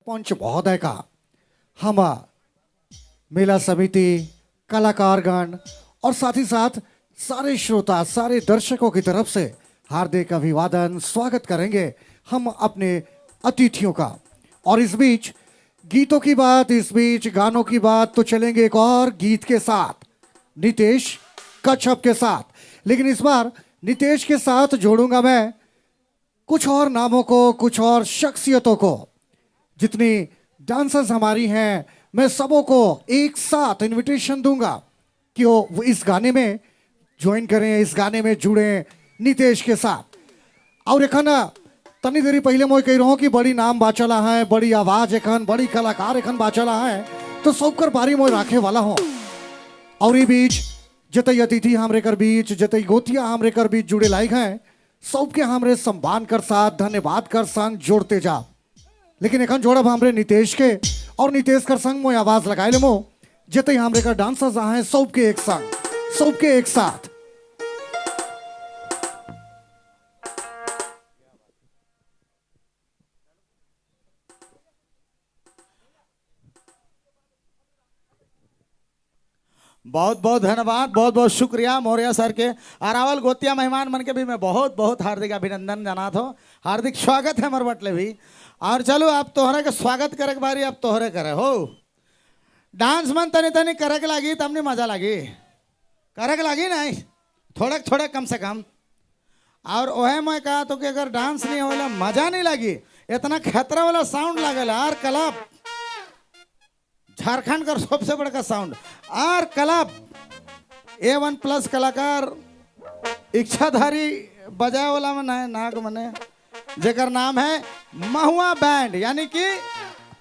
पंच महोदय का हम मेला समिति, कलाकारगण और साथ ही साथ सारे श्रोता, सारे दर्शकों की तरफ से हार्दिक अभिवादन, स्वागत करेंगे हम अपने अतिथियों का। और इस बीच गीतों की बात, इस बीच गानों की बात, तो चलेंगे एक और गीत के साथ, नितेश कच्छप के साथ। लेकिन इस बार नितेश के साथ जोड़ूंगा मैं कुछ और नामों को, कुछ और शख्सियतों को। जितनी डांसर्स हमारी हैं, मैं सबों को एक साथ इनविटेशन दूंगा कि वो इस गाने में ज्वाइन करें, इस गाने में जुड़ें नितेश के साथ। और एखन तनी देरी पहले मोय कह रहा हूँ कि बड़ी नाम बाचला है, बड़ी आवाज एखन, बड़ी कलाकार एखन बाचला है, तो सबकर बारी मोय राखे वाला हूँ। और ये बीच जतई अतिथि हमरे कर बीच, जतई गोतिया हमरे कर बीच जुड़े लायक हैं, सबके हमरे सम्मान कर साथ, धन्यवाद कर संग जोड़ते जा। लेकिन एखन जोड़ब हमरे नितेश के और नितेश कर संग मोय आवाज लगाए ले मो जतई हमरे कर डांसर्स आए, सबके एक संग, सबके एक साथ। बहुत बहुत धन्यवाद, बहुत बहुत शुक्रिया मौर्य सर के। अरावल गोतिया मेहमान मन के भी मैं बहुत बहुत हार्दिक अभिनंदन जनात हो, हार्दिक स्वागत है मरबटले भी। और चलो आप तोहरे के स्वागत करे के बारी, आप तोहरे करे हो। डांस मन तनी तनी करे के लागी तमने मजा लागी, करे के लागी नहीं, थोड़े थोड़े कम से कम। और ओहे मैं कहा तो कि अगर डांस नहीं होला मजा नहीं लगी, इतना खतरा वाला साउंड लागल आर क्लब, झारखंड का सबसे बड़का sound are club, A1 plus कलाकार इच्छाधारी बजाए वाला मन है नाग मने, जेकर नाम है महुआ बैंड, यानी कि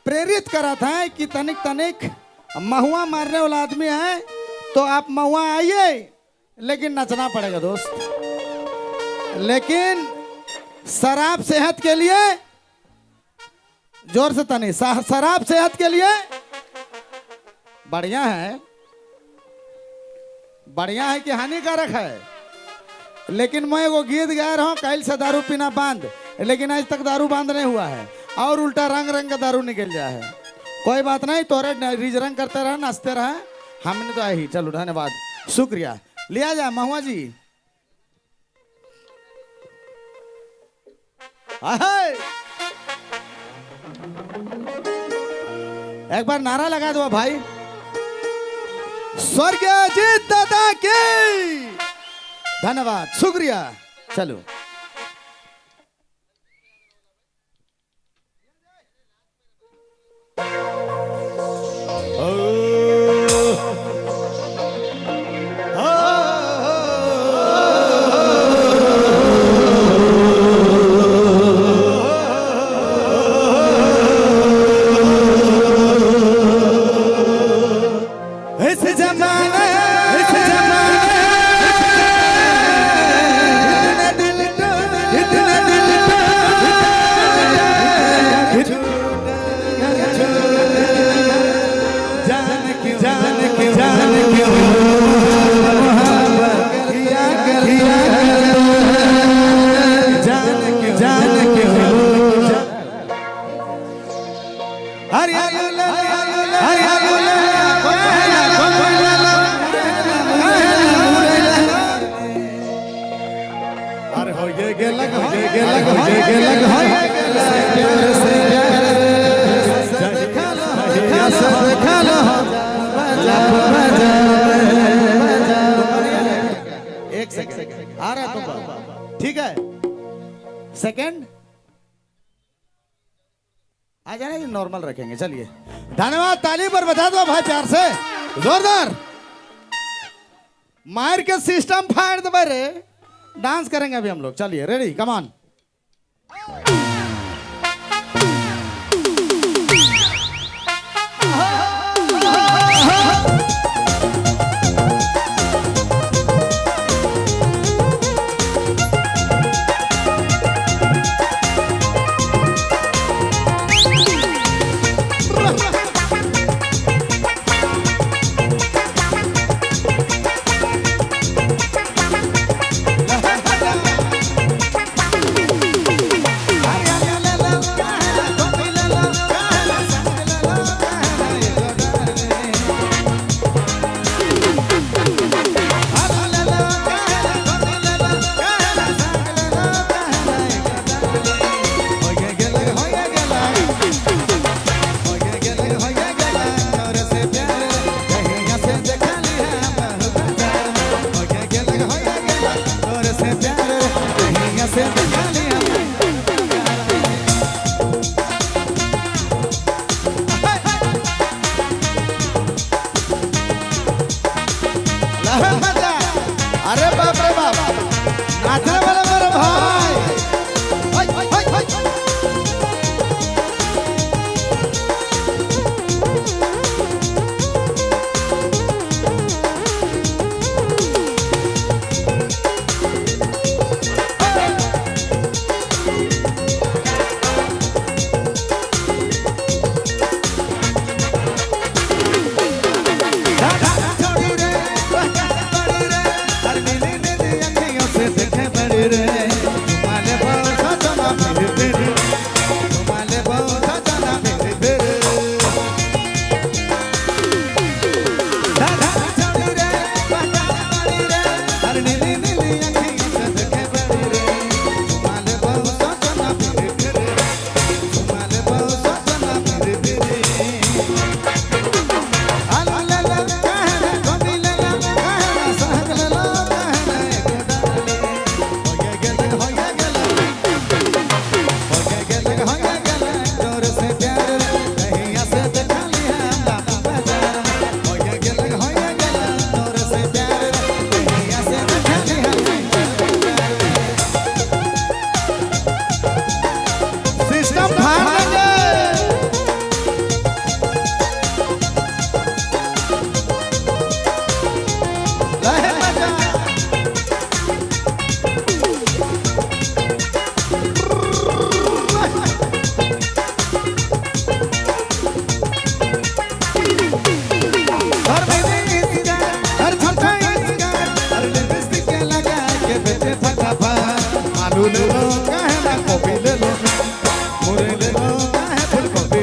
प्रेरित करत है कि तनिक तनिक महुआ मारने वाला आदमी है तो आप महुआ आइए, लेकिन नचना पड़ेगा दोस्त। लेकिन शराब सेहत के लिए, जोर से तनी, शराब सेहत के लिए बढ़िया है, बढ़िया है कि हानिकारक है। लेकिन मैं वो गीत गा रहा हूँ, कल से दारू पीना बंद, लेकिन आज तक दारू बंद नहीं हुआ है और उल्टा रंग रंग का दारू निकल जाए है। कोई बात नहीं, तोरे रिज रंग करते रहे, नाचते रहे, हमने तो आई। चलो धन्यवाद, शुक्रिया। लिया जाए महुआ जी। एक बार नारा लगा दो भाई, स्वर्गीय अजीत दादा की। धन्यवाद, शुक्रिया। चलो एक सेकंड आ रहा है तुम, ठीक है। सेकंड आ जाना, नॉर्मल रखेंगे। चलिए धन्यवाद, ताली पर बता दो भाई प्यार से, जोरदार मार के सिस्टम फाड़ दो रे। डांस करेंगे अभी हम लोग, चलिए रेडी, कमान।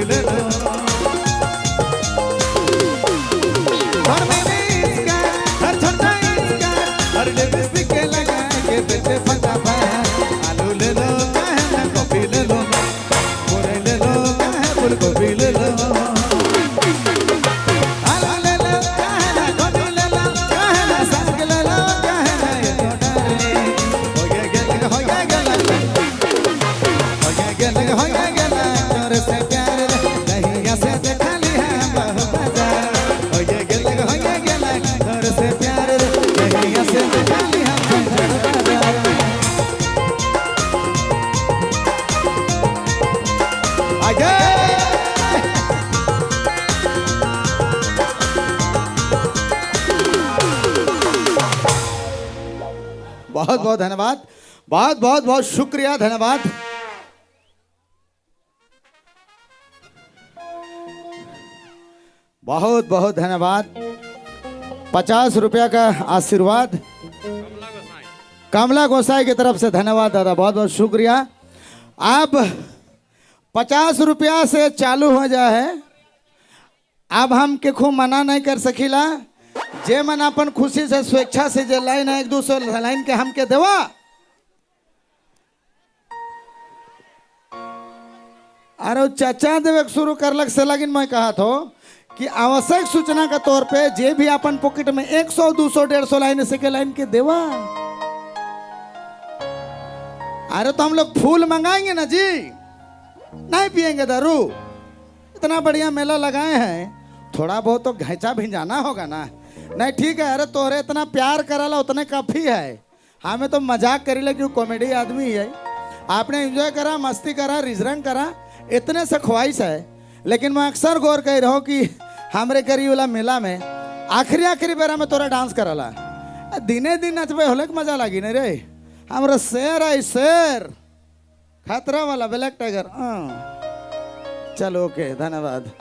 ले लो। और मैंने इसका हर छोटा इसका हर लिपस्टिक के लगा के बेटे फटाफट। आलू ले लो काहे ना गोभी ले लो, मुरई ले लो काहे फूलगोभी ले लो। आलू ले लो काहे ना गोभी ले लो, काहे ना साग ले लो, काहे ना ये तो डाले। हो गया गया हो गया गया हो गया गया हो गया गया तोरे से प्यार रे कहीं से देखा ली है बहु बाजार। हो गया गया हो गया गया तोरे से प्यार रे कहीं से देखा ली है बहु बाजार। आगे बहुत बहुत धन्यवाद, बहुत बहुत बहुत शुक्रिया, धन्यवाद। बहुत बहुत धन्यवाद। 50 रुपया का आशीर्वाद कमला गोसाई की तरफ से धन्यवाद दादा, बहुत बहुत शुक्रिया। आप 50 रुपया से चालू हो जाए है, अब हम के खूब मना नहीं कर सकीला। जे मन अपन खुशी से स्वेच्छा से जे लाइन है एक दूसरे लाइन के हमके देवा। अरे चाचा देवे शुरू करलक से लगिन मैं कहा थो कि आवश्यक सूचना के तौर पे जे भी अपन पॉकेट में 100 200 150 लाइन से के लाइन के देवा। अरे तो हम लोग फूल मंगाएंगे ना जी, नहीं पिएंगे दारू। इतना बढ़िया मेला लगाए हैं, थोड़ा बहुत तो घैचा भिंजाना होगा ना। नहीं ठीक है, अरे तोरे इतना प्यार कराला उतने काफ़ी है। हमें तो मजाक करी ले क्यों कॉमेडी आदमी है। आपने एंजॉय करा, मस्ती करा, रिजरंग करा, इतने से ख्वाहिश है। लेकिन मैं अक्सर गौर कर रहा हूँ कि हमरे करी वाला मेला में आखिरी आखिरी बेरा में तोरा डांस कराला, दिने दिन नचबे होले के मजा लगी नहीं रे। हमरा शेर आई शेर खतरा वाला ब्लैक टाइगर। हाँ चलो ओके धन्यवाद।